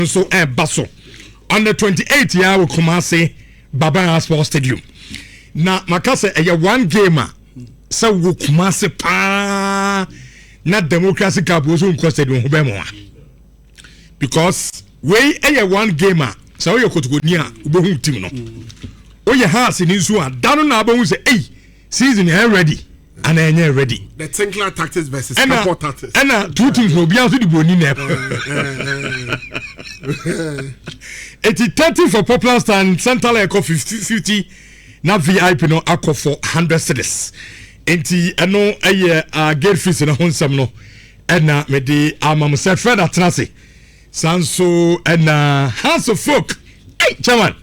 Nso ɛreba so on the 28 yɛ wɔ Kumasi Baba Yara Sports Stadium. Na maka sɛ ɛyɛ one game a sɛ wɔ Kumasi paa na Democracy Cup wɔ so nkɔ stadium ho bɛn mu a, because wei ɛyɛ one game a sɛ woyɛ Kotokoni a, wobɛhu team no. Woyɛ Hearts ni nso a, da no na abɛhu sɛ ei, season ɛyɛ ready ana ɛnyɛ ready. The Tinkler tactics versus ɛna Capo tactics. Ɛna two teams na obiara nso de buroni na eti 30 for popular stand, central ɛkɔ 50 50, na VIP no akɔ for 100 cedis. Nti ɛno ɛyɛ gate fees no ho nsɛm no ɛna mede ama mo sɛ Fred atena ase saa nso ɛna House of Folk. Hey, chairman,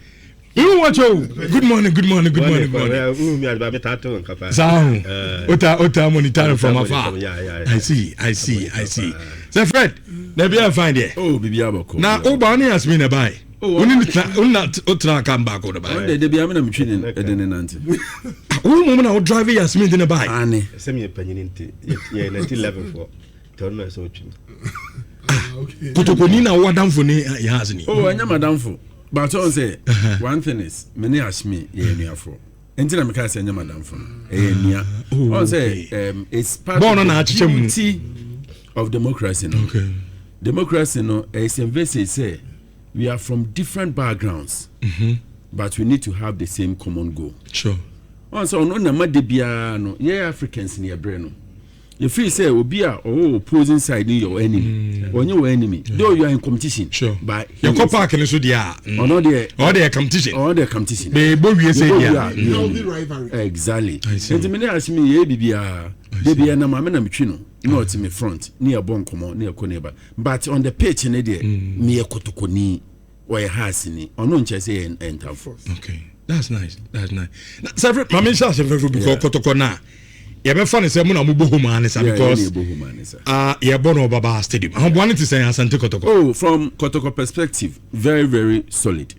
you watch o. Good morning, good morning, good morning, good morning. Saa ho ota monitoring from afar. I see, I see, I see. Sɛ Fred na bi fine deɛ. Oh, bibi abɔkɔ. Na woba wo ne Yasmin na bae? Oh, wone ne tena, wone wotena aka baako no bae? Ɔno de bi amena metwi ne ɛde ne nante. Wo mmom na wo drive Yasmin de ne bae? Ane. Sɛ meyɛ panyini nti yɛ 1911 foɔ nti ɔno na ɛsɛ ɔtwi me. Kotokoni na wo adamfo ne Yasmin? Oh, ɛnyɛ madamfo, but ɔn sɛ one thing is me ne Ashmi yɛ anuafoɔ nti na meka sɛ ɛnyɛ madamfo no, ɛyɛ nua. Ɔn sɛ it's part Bɔɔl no of na the akyekyɛ mu. beauty of democracy no. Democracy no ɛyɛ envisage sɛ we are from different backgrounds, but we need to have the same common goal. Ɔn sɛ ɔno nama de biara no, yɛ Africans ne yɛbrɛ no, yɛfiri sɛ obi a ɔwɔ opposing side no yɛ your enemy. Ɔnyɛ wɔ enemy though, you are in competition. But he yɛkɔ is- park no so deɛ a, ɔno deɛ ɔno deɛ competition. Ɔno deɛ competition. Bɛɛbɔ wie sɛ Yɛbɔ deɛ wie a, a, Healthy rivalry. Exactly. I see. Nti me ne Asimi yɛ biribiara de bia na maame na metwi no na ɔte me front ne yɛbɔ nkɔmmɔ ne yɛkɔ ne yɛba, but on the pitch ne deɛ, meyɛ Kotokoni, ɔyɛ Heartsni, ɔno nkyɛ sɛ yɛ ntamfo. Okay, that's nice, that's nice. Na sɛ maame nhyɛ ase fɛfɛ because Kɔtɔkɔ na yɛbɛfa ne sɛ mo na mo bɔ home ane sa because yɛ bɔ home ane sa. Yɛbɔ no Ɔbaba Stadium. Ahoboa no te sɛ Asante Kɔtɔkɔ? Oh, from Kotoko perspective, very very solid.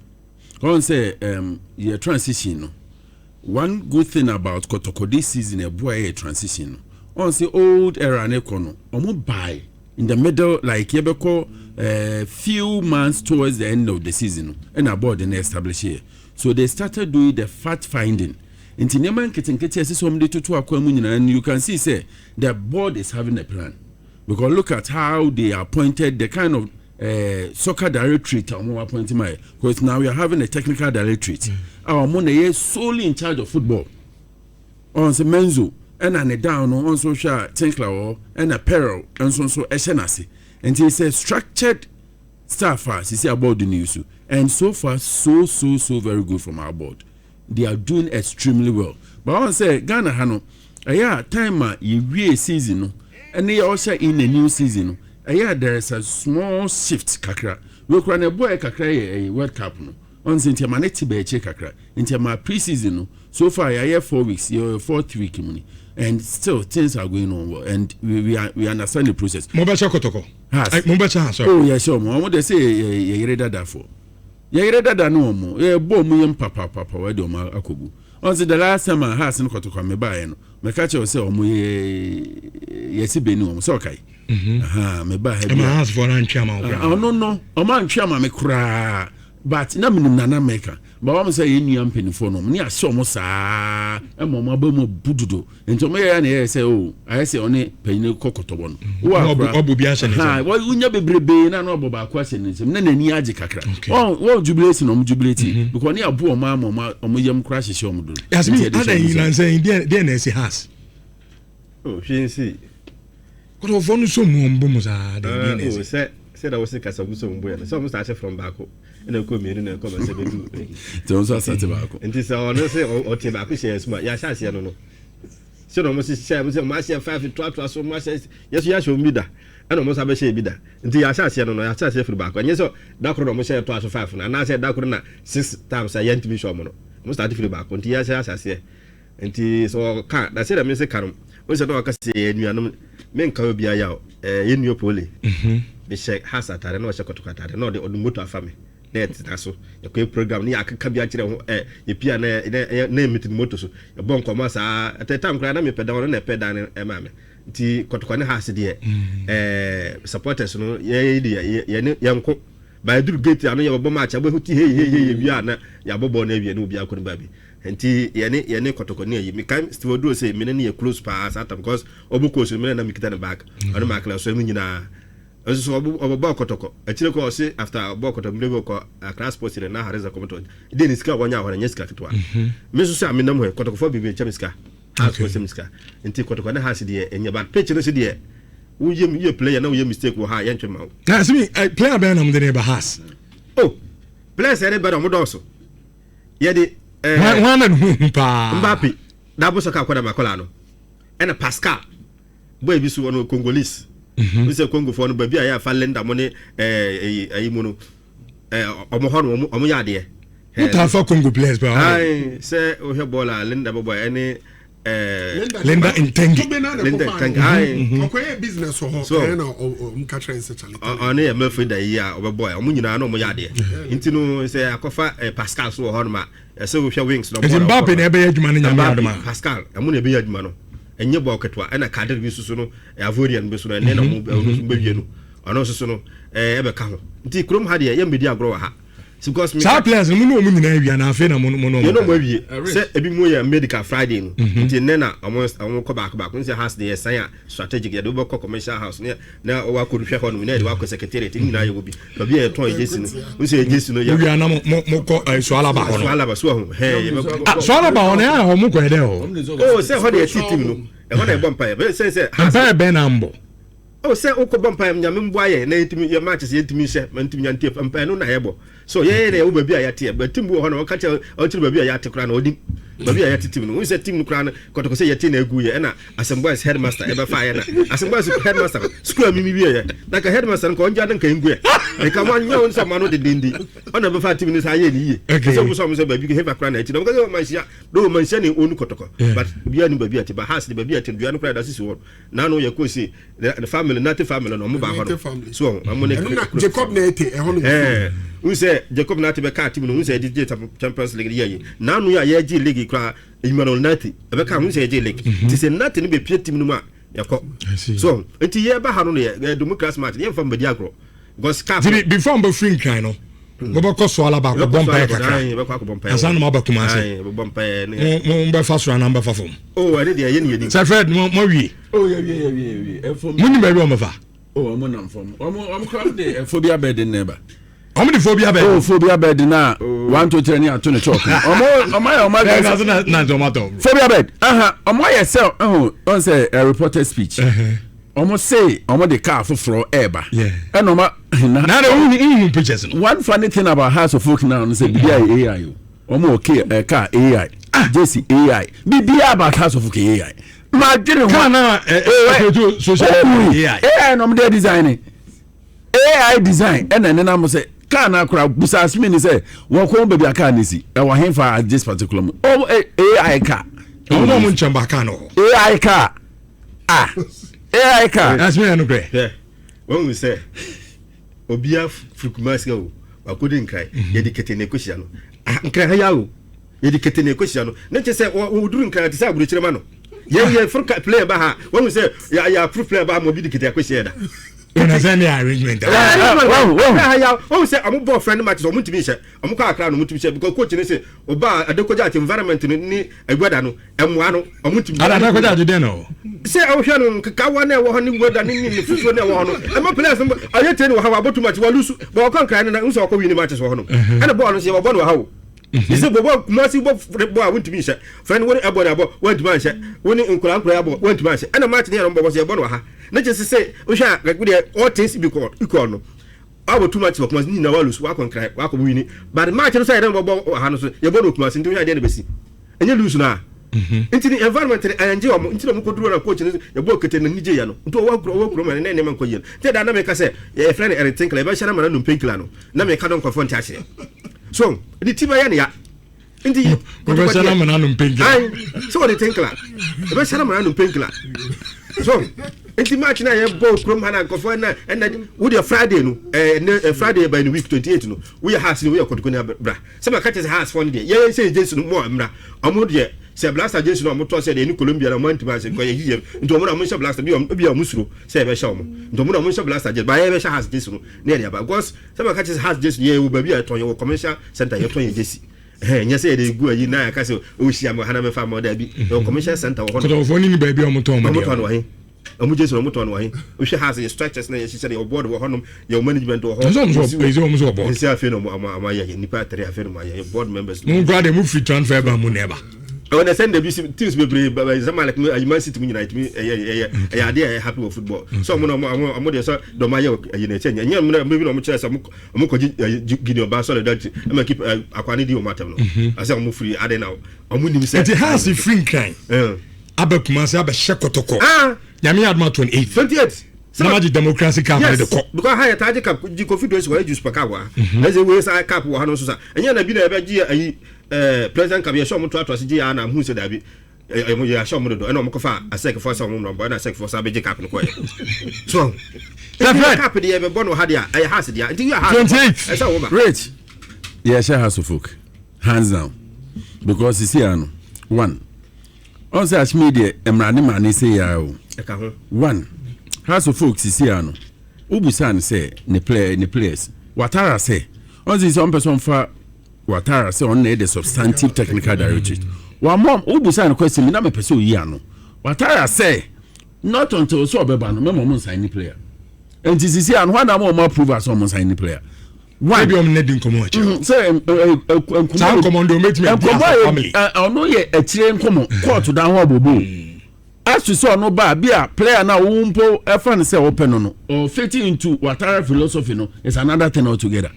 Ɔn sɛ yɛ transition no, one good thing about Kotoko this season, ɛboa yɛ transition no, ɔn sɛ old era ne kɔ no, ɔmo buy in the middle, like yɛbɛkɔ few months towards the end of the season no, ɛna board no establish yɛ, so they started doing the fact finding. Nti nneɛma nketenkete a ɛsɛ sɛ ɔmo de toto akwan mu nyinaa no, you can see say the board is having a plan, because look at how they appointed the kind of soccer directorate a wɔn appoint ma yɛ, because now we are having a technical directorate a wɔn na yɛ solely in charge of football. Ɔn sɛ Menzo ɛna ne down no, ɔn nso hwɛ a Tinkler wɔ, ɛna Perel nso ɛhyɛ n'ase. Nti it's a structured staff a sisi a board no use, and so far so so so very good from our board. They are doing extremely well. But ɔn sɛ Ghana ha no, ɛyɛ a time a yɛwie season no ɛne yɛ ɔhyɛ in a new season no, ɛyɛ a there is a small shift kakra. Wekura na ɛbɔ yɛ kakra yɛ ɛyɛ World Cup no, ɔn sɛ nti ɛma ne te bɛɛkyɛ kakra. Nti ɛma pre-season no, so far yɛayɛ 4 weeks, yɛ fourth week mu ni, and still things are going on well and we understand the process. Mo bɛhyɛ Kɔtɔkɔ? Hearts. Mo bɛhyɛ ha, sorry. Oh, yɛhyɛ ɔmo de sɛ yɛ yɛyere dadafoɔ, yɛyere dada ne ɔmo yɛbɔ ɔmo yɛm papapapa, wɔde ɔmo akɔgu. Ɔn sɛ the last time a Hearts ne Kɔtɔkɔ me baeɛ no, mɛka kyerɛ wo sɛ ɔmo yɛ yɛsi bɛni ɔmo sɛ ɔkae meba ha bi ɛma a Heartsfoɔ no antwe ama wo koraa? Ɔno no, ɔmo antwe ama me koraa, but na menim nana mɛka, but wɔn sɛ yɛn nua mpanimfoɔ no, ɔmo ne ahyɛ ɔmo saa ɛma ɔmo aba mu bu dodo. Nti ɔmo yɛ ya na yɛ sɛ o ayɛ sɛ ɔne panyin kɔ kɔtɔbɔ no wo Na akora ɔbɔ bi ahyɛ ne nsam. Wonya bebrebe na ɔbɔ baako ahyɛ ne nsam na n'ani agye kakra. Wɔn jubilate na ɔmo jubilate because ɔne abo ɔmo ama ɔmo yam koraa hyehyɛ ɔmo do. Yasmin. Nti yɛde hyɛ ada ɔmo yi nsam. nansɛn deɛ na ɛsi Hearts? Oh, hwee nsi. Kɔtɔkɔfoɔ no so mu ɔmbɔ mu saa deɛ na Oh, ɛsi? Sɛ na wosi kasa gu so mbo yɛ no sɛ ɔmo start from baako ɛna ɛkɔ mmienu na ɛkɔ bɛsɛ bɛdu. Nti ɔmo nso asate baako. Nti sɛ ɔno sɛ ɔte baako hyɛ yɛn so ma yɛahyɛ aseɛ no, sɛ na ɔmo sɛ hyɛ ɔmo sɛ ɔmo ahyɛ five toatoa so, ɔmo ahyɛ yɛ so, yɛahyɛ ɔmo bi da ɛna ɔmo nso abɛhyɛ bi da. Nti yɛahyɛ aseɛ no, yɛahyɛ aseɛ firi baako. Ɛnyɛ sɛ da koro na ɔmo hyɛ toa so five no, anaasɛ da koro na six times a yɛntumi hyɛ ɔmo no. Ɔmo start firi baako nti yɛahyɛ ahyɛ aseɛ. Nti sɛ ɔka na sɛ dɛm sɛ ka no o, sɛ na ɔka sɛ yɛ nuanom, menka obi ayɛ o. Ɛɛ, yɛ nua pole mehyɛ Hearts atare na ɔhyɛ Kɔtɔkɔ atare na ɔde moto afa me na yɛtena so yɛkɔyɛ program ne yɛakeka bi akyerɛ ho. Ɛ yɛpia na yɛmete ne moto so, yɛbɔ nkɔmmɔ saa. Ɛtɛ tam koraa na mepɛ dan, ɔno na ɛpɛ dan no ɛma me. Nti Kɔtɔkɔ ne Hearts deɛ, supporters no yɛyɛ deɛ yɛne yɛnko. Ba ɛduru gate ano yɛbɛbɔ match abɛhu ti hei hei hei wie a na yɛabɔ bɔɔl no awie na obi akɔ ne baabi. Nti yɛne yɛne Kɔtɔkɔ ne ayi. Mekae Steve Oduro sɛ mene ne yɛ close paa saa tam because ɔbɔ coach no mene na mekita ne bag. Ɔne Michael Osei no nyinaa. Nso so ɔbɔ ɔbɔɔ Kɔtɔkɔ. Akyire kɔ ɔse after ɔbɔɔ Kɔtɔkɔ mmerɛ bi ɔkɔ Accra Sports no na Hareza kɔmɔtɔ. Deɛ ne sika a wɔnya wɔ hɔ no ɛnyɛ sika ketewa. Me nso so a menam hɔ yi Kɔtɔkɔfoɔ bebree kyɛ me sika. Hearts fo sɛm sika nti kɔtɔkɔ ne Hearts deɛ ɛnyɛ but pitch no so deɛ woyɛ woyɛ player na woyɛ mistake wɔ ha yɛntwe ma wo. Na simi eh, player bɛn na mo de ne ba Hearts. Oh players ɛde ba na ɔmo dɔɔso yɛde. Eh, wɔn na ne ho hu paa. Mbappe n'abo sɔka akɔda makɔla no ɛna Pascal boy bi so ɔno Congolese. Mm -hmm. Sɛ Congofoɔ no baabi a yɛ afa Linda mo ne ɛɛ ɛyi mu no ɔmo hɔ no ɔmo yɛ adeɛ. Wotaa fa Congo players paa. Ayi sɛ wohwɛ bɔɔl a Linda bɔbɔ ɛne ɛɛ. Linda Ntengi. Linda Ntengi ayi. Ɔkɔyɛ business wɔ hɔ ɛyɛ na ɔmo ka kyerɛ nsɛ kyale. Ɔne yɛ Milfrida yi a ɔbɛbɔ ɛ ɔmo nyinaa na ɔmo yɛ adeɛ. Nti no sɛ akɔfa Pascal so wɔ hɔ nom a ɛsɛ wohwɛ wings na ɔbɔ. Nti Mbappe na ɛbɛyɛ adwuma no nyame adom a. Pascal ɛmo na ɛbɛyɛ adwuma no ɛnyɛ bɔɔl ketewa ɛna Kadir bi nso so no Ivorian bi so no ɛnɛ na ɔmo nso bɛwie no ɔno nso so no ɛbɛka ho nti kurom ha deɛ yɛmmɛdi agorɔ wɔ ha. Because me saa players no mo ne wɔn nyinaa awie anaa afei na mo mo ne wɔn yɛn wɔn awie sɛ ebi mu yɛ medical Friday no mhm. nti nnɛ na wɔn wɔn kɔ baako baako nsɛ house de yɛ san a strategic yɛde wobɛkɔ commercial house ne na wakɔ hwɛ hɔ nom na yɛde wakɔ secretariat ne nyinaa yɛ wɔ bi baabi a yɛtɔn agency no nsɛ agency no yɛ wia na mo mo mo kɔ eh, Sualaba hɔ no Sualaba so ɛho hɛn yɛbɛkɔ ah, Sualaba hɔ no yɛ hɔ mo kɔ yɛ dɛ hɔ oh sɛ hɔ de yɛ ti team no ɛhɔ na yɛbɔ mpaeɛ bɛyɛ sɛ sɛ mpaeɛ bɛn na mbɔ Oh sɛ wokɔ bɔ mpaeɛ Nyame mboa yɛn na yɛntumi yɛ matches yɛntumi nhyɛ ma ntumi nya nti mpaeɛ no na yɛbɔ so yɛyɛ na yɛwɔ baabi a yɛteɛ but team bi wɔ hɔ na ɔka kyerɛ ɔkyerɛ baabi a yɛate koraa na ɔnim baabi a yɛte team no wohu sɛ team no koraa no kɔtɔkɔ sɛ yɛte na ɛgu yɛ ɛna Asem Boys headmaster ɛbɛfa yɛ na Asem Boys headmaster school a mimi wie yɛ na ka headmaster no ka ɔngya no nka ngu yɛ nka mo anyɛ wo nsɛ ma no dedende ɔna bɛfa team no saa yɛ ne yie sɛ wo sɛ ɔmo sɛ baabi hefa koraa na akyi na ɔmo ka sɛ ɔmanhyia do ɔmanhyia ne ɔnu kɔtɔkɔ but obiara nim baabi a te ba house de baabi a te dua no koraa da sisi hɔ Nanu yɛ kɔ si the family nati family na ɔmo ba hɔ no so ɔmo ne ɛno Jacob na ɛte ɛhɔ no ɛɛ n sɛ Jacob nati bɛ kaa team no n sɛ ɛde gye Champions League yɛ yi nanu yɛ a yɛgye league koraa Emmanuel nati ɛbɛ kaa n sɛ yɛgye league ti sɛ nati no bɛ pie team no mu a yɛkɔ so nti yɛ ba ha no yɛ yɛ democracy match yɛ nfa mbɛdi agorɔ because cup. Ti before mbɛ firi nkran no mobɛkɔ so alaba akɔbɔ mpaeɛ kakra ansa na moaba Kumase mo bɛfa soro anaa mobɛfa fam oh ɛne deɛ ɛyɛ ne yɛnim sɛ Fred mo awie oh yɛwie yɛwie yɛwie ɛfam monim baabi wɔn bɛfa oh wɔn nam fam wɔn wɔn kora de ɛfo bi abɛɛ de na ɛba wɔn de fo bi abɛɛ oh fo bi abɛɛ de na 1 2 3 ne ato ne chalk wɔn wɔn ayɛ wɔn ayɛ sɛ na na wɔn atɔ fo bi abɛɛ aha wɔn ayɛ sɛ ɛho wɔn sɛ reported speech. Ɔmo se ɔmo de car foforɔ ɛɛba. Ɛna ɔmo na. Na de wohu wohu pictures no. One funny thing about House of Folk now no sɛ bibi ayɛ AI o. Ɔmo wɔ car eh, car AI. Ah. Jesse AI. Bibi about House of Folk AI. Ma dwene ho. Car na ɛ ɛ ɛ social media AI. AI na ɔmo de design ne. AI design ɛna ɛnenam sɛ car no akora busa asmi ni sɛ wɔkɔn baabi a car no si ɛwɔ henfa at this particular moment. Ɔmo AI car. Ɔmo na ɔmo nkyɛn ba car no hɔ. AI car. Ah, AI car. That's me no korɛ. Hwɛ, wɔn sɛ obia firi Kumasi o, wakɔdi nkran, mhm. yɛde kete na ɛkɔhyia no. Ah, nkran ha yɛ o, yɛde kete na ɛkɔhyia no. Ne kyɛ sɛ wɔduru nkran te sɛ aburokyerɛ ma no. Yɛn yɛ foro plane ba ha, wɔn sɛ yɛ yɛ aforo plane ba ha ma obi de kete akɔhyia yɛ da. Ɛna sɛ ne arrangement. Wɔn sɛ ɔmo bɔ friend matches ɔmo ntumi nhyɛ, ɔmo kɔ akra no ɔmo ntumi nhyɛ because coach ne sɛ ɔba adekoja ati environment no ne aguada no mmoa no ɔmo ntumi. Ada ada kɔgya agye dɛn na ɔwɔ. Sɛ ɔhwɛ no nkekawa na ɛwɔ hɔ ne weather ne ne fufuo na ɛwɔ hɔ no ɛma players no ɔyɛ train wɔ ha wabɔ too much walusu bɔ ɔkɔ nkran no na nsɛ ɔkɔ win matches wɔ hɔ no ɛna bɔɔl no sɛ yɛbɔ no wɔ ha o sɛ bɔbɔ kumasi bɔ bɔ a wontumi nhyɛ fɛn wo ne ɛbɔ ne abɔ wontumi anhyɛ wo ne nkura nkura abɔ wontumi anhyɛ ɛna match ne yɛn bɔbɔ sɛ yɛbɔ no wɔ ha ne kyɛ sɛ sɛ wohwɛ a like wodeɛ all things equal equal no wabɔ too much wɔ kumasi ne nyinaa walusu wakɔ nkran wakɔ wini but match no sɛ yɛn bɔbɔ wɔ ha no so yɛbɔ no kumasi nti wohwɛ adeɛ na bɛsi ɛnyɛ loose no a nti ne environment no ɛngye wɔn nti na wɔn kɔduru na coach no yɛbɔ kete na nigye yɛ no nti ɔwɔ kuro ɔwɔ kuro mu ne nneɛma nkɔ yie no nti ɛda na meka sɛ yɛfrɛ no Eric Tinkler yɛbɛhyɛ no ama no anum painkiller no na meka no nkɔfoɔ nte aseɛ so ne ti bɛyɛ ne ya nti yɛbɛhyɛ no ama no anum painkiller sɛ wɔde Tinkler yɛbɛhyɛ no ama no anum painkiller so nti match na yɛbɔ kurom ha na nkɔfoɔ na ɛna wodeɛ Friday no ɛɛ Friday by the week 28 no woyɛ house no woyɛ kɔtɔkɔ ne bra Sɛ maka kyerɛ sɛ Hearts foɔ no deɛ yɛn sɛ agency no mo a mmra ɔmo deɛ. Sɛ Blaster jersey no a wɔtɔ sɛ deɛ ɛne Colombia na wɔn antumi anhyɛ because yɛyi yɛm nti wɔn na wɔn nhyɛ Blaster bi a ebi a wɔn suro sɛ yɛbɛhyɛ wɔn nti wɔn na wɔn nhyɛ Blaster jersey ba yɛbɛhyɛ Hearts jersey no na yɛde aba because sɛ maka kyerɛ sɛ Hearts jersey no yɛwɔ baabi a yɛtɔn, yɛwɔ commercial center yɛtɔn yɛn jersey. Ɛhɛn, nyɛ sɛ yɛde gu ayi na yɛaka sɛ ɔhyia me wɔ ha na mefa ma daabi. Yɛwɔ commercial center wɔ hɔ. Kɔtɔkɔfoɔ no ni baabi a wɔtɔn wɔn deɛ. Wɔtɔn wɔ he? Wɔn jersey no wɔtɔn wɔ he? Wohwɛ ha sɛ yɛ structures na yɛhyehyɛ no, yɛwɔ board wɔ hɔnom, yɛwɔ management wɔ hɔ. Ɛsɛ wɔn sɛ ɛsɛ wɔn sɛ board. Ɛsɛ afei na wɔn wɔn ayɛ yɛ nipa tere afei na wɔn ayɛ yɛ board members. Mo nkura de mo firi transfer ban mu na ɛba. Ɛwɔ na sɛn dabi teams bebree Zamalek mu ayi Man City mu nyinaa etumi ɛyɛ ɛyɛ ɛyɛ adeɛ ɛyɛ happy wɔ football. So wɔn na wɔn wɔn deɛ sɛ dɔm ayɛ ɛyi na ɛkyɛ nyɛ nyɛ mmerɛ bi na wɔn kyerɛ sɛ wɔn wɔn kɔgye ɛyi Gideon ba solidarity ɛma keep akwa ne di wɔn atɛm no. Asɛ wɔn firi adeɛ na wɔn nim sɛ. Nti Hearts firi Nkran aba Kumasi abɛhyɛ Kɔtɔkɔ. Ah. Nyame yɛ adoma 28. 28. Na ma gye democracy cup ne de kɔ. Because ha yɛ taa gye cup gye Kofi Dosi wɔ gye super cup wɔ ha. Ɛsɛ wei sa cup wɔ ha no nso sa. Ɛnyɛ na bi na ɛbɛ gye ayi ɛɛ president cup yɛ sɛ ɔmo toatoa so gye yɛ ana hu sɛ daabi. Ɛmo yɛ ahyɛ ɔmo dodo ɛna ɔmo kɔfa asɛkfoɔ sɛ ɔmo mmra bɔ ɛna asɛkfoɔ sa bɛgye cup no kɔɛ. So Fred. Cup deɛ yɛbɛbɔ no ha deɛ ɛyɛ house deɛ nti yɛ house. 28. Ɛsɛ ɔmo ba. Rich yɛhyɛ house of folk hands down because sisi ano one ɔn sɛ ahyɛmɛ deɛ mmara ne mmara ne sɛ yɛ o Ɛka ho. One house of folk sisi ano wobusa ne sɛ ne play ne players Watara sɛ ɔn sɛ sɛ ɔmpɛ sɛ ɔmfa Watara sɛ ɔno na yɛ the substantive technical directorate wamɔ wobusa ne question mi na mepɛ sɛ oyi ano. Watara sɛ not until sɛ ɔbɛba no mɛma ɔmo nsan ne player, nti sisi ano hɔ na ama ɔmo approve asɛ ɔmo nsan ne player one. Ebi ɔmo ne di nkɔmɔ akyire. Sɛ nkɔmɔ Saa nkɔmɔ no deɛ ɔmo adi as a family. Ɔno yɛ akyire nkɔmɔ court dan ho abobo aso sɛ ɔno ba bi a player na wo mpo ɛfa no sɛ ɔpɛ no or fitting into Watara philosophy no is another thing altogether.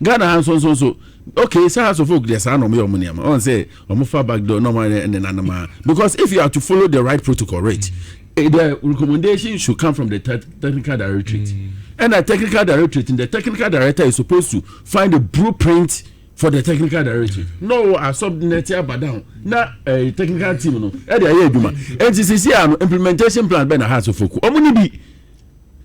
Ghana ha nso nso nso okay, sɛ House of Oak deɛ saa na ɔmo yɛ ɔmo nneɛma, ɔn sɛ ɔmo fa back door na ɔmo ayɛ ne nanam a, because if you are to follow the right protocol, right, the recommendation should come from the technical directorate, and the technical directorate, the technical director is supposed to find a blueprint for the technical directorate no asɔbnɛti aba down na technical team no ɛde ayɛ adwuma. Nti sisi ano implementation plan bɛ na House of Oak ɔmo ni bi.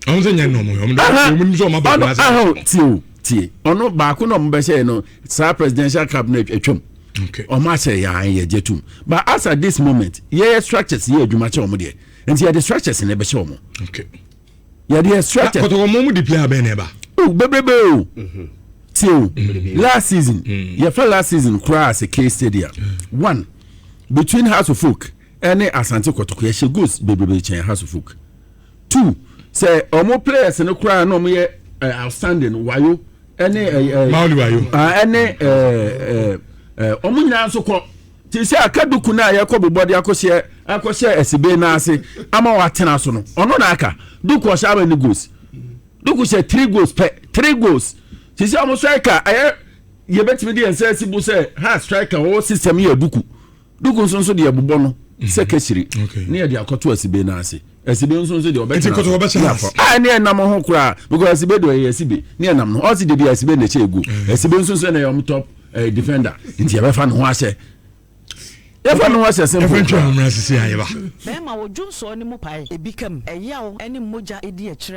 Ɔmo sɛ nyɛ nɔɔmo ɔmo de ɔmo nim sɛ ɔmo aba ɔno Kumasi. Ahɔ tie o, tie, ɔno baako na ɔmo bɛhyɛ no saa presidential cup no atwam. Ɔmo ahyɛ yɛ an yɛ gye tum, but as at this moment yɛyɛ structures yɛ adwuma kyɛ ɔmo deɛ, nti yɛde structures na ɛbɛhyɛ ɔmo. Yɛde yɛ structures. Kɔtɔkɔ mo di player bɛn na ɛba? O bebrebe o, tie o, last season, yɛfɛ last season koraa as a case study a, one between House of Folk ɛne Asante Kɔtɔkɔ, yɛhyɛ goals bebrebe kyɛn House of Folk. Two, sɛ ɔmo players no koraa na ɔmo yɛ outstanding wayo ɛne ɛ ɛ Mauli Wayo. Ah, ɛne ɛ ɛ ɛ ɔmo nyinaa nso kɔ te sɛ akaduku no a yɛkɔ bobɔ de akɔhyɛ ɛsibe n'ase ama watena so no, ɔno na aka duku ɔhyɛ ama ne goals. Duku hyɛ three goals pɛ, three goals. Te sɛ ɔmo striker ɛyɛ yɛbɛtumi de yɛn nsa asi bu sɛ ha striker ɔwɔ system yɛ duku. Duku nso deɛ bobɔ no sɛ kɛsiri ne yɛde akɔto asibe n'ase. Asibe nso deɛ ɔbɛtena Nti Kɔtɔkɔ bɛhyɛ ne Hearts. afɔ. A ne ɛnam ho koraa because asibe deɛ ɔyɛ asibe ne ɛnam no ɔsi de bi asibe na ɛkyɛ egu asibe nso na ɛyɛ ɔmo top defender, nti yɛbɛfa ne ho ahyɛ, yɛfa ne ho ahyɛ simple Yɛfɛ ntwa koraa. ɔmo sisi ayɛba. Bɛrima, wo dwonsɔɔ no mu pae, ebi kam, ɛyaw ne mogya di akyire a.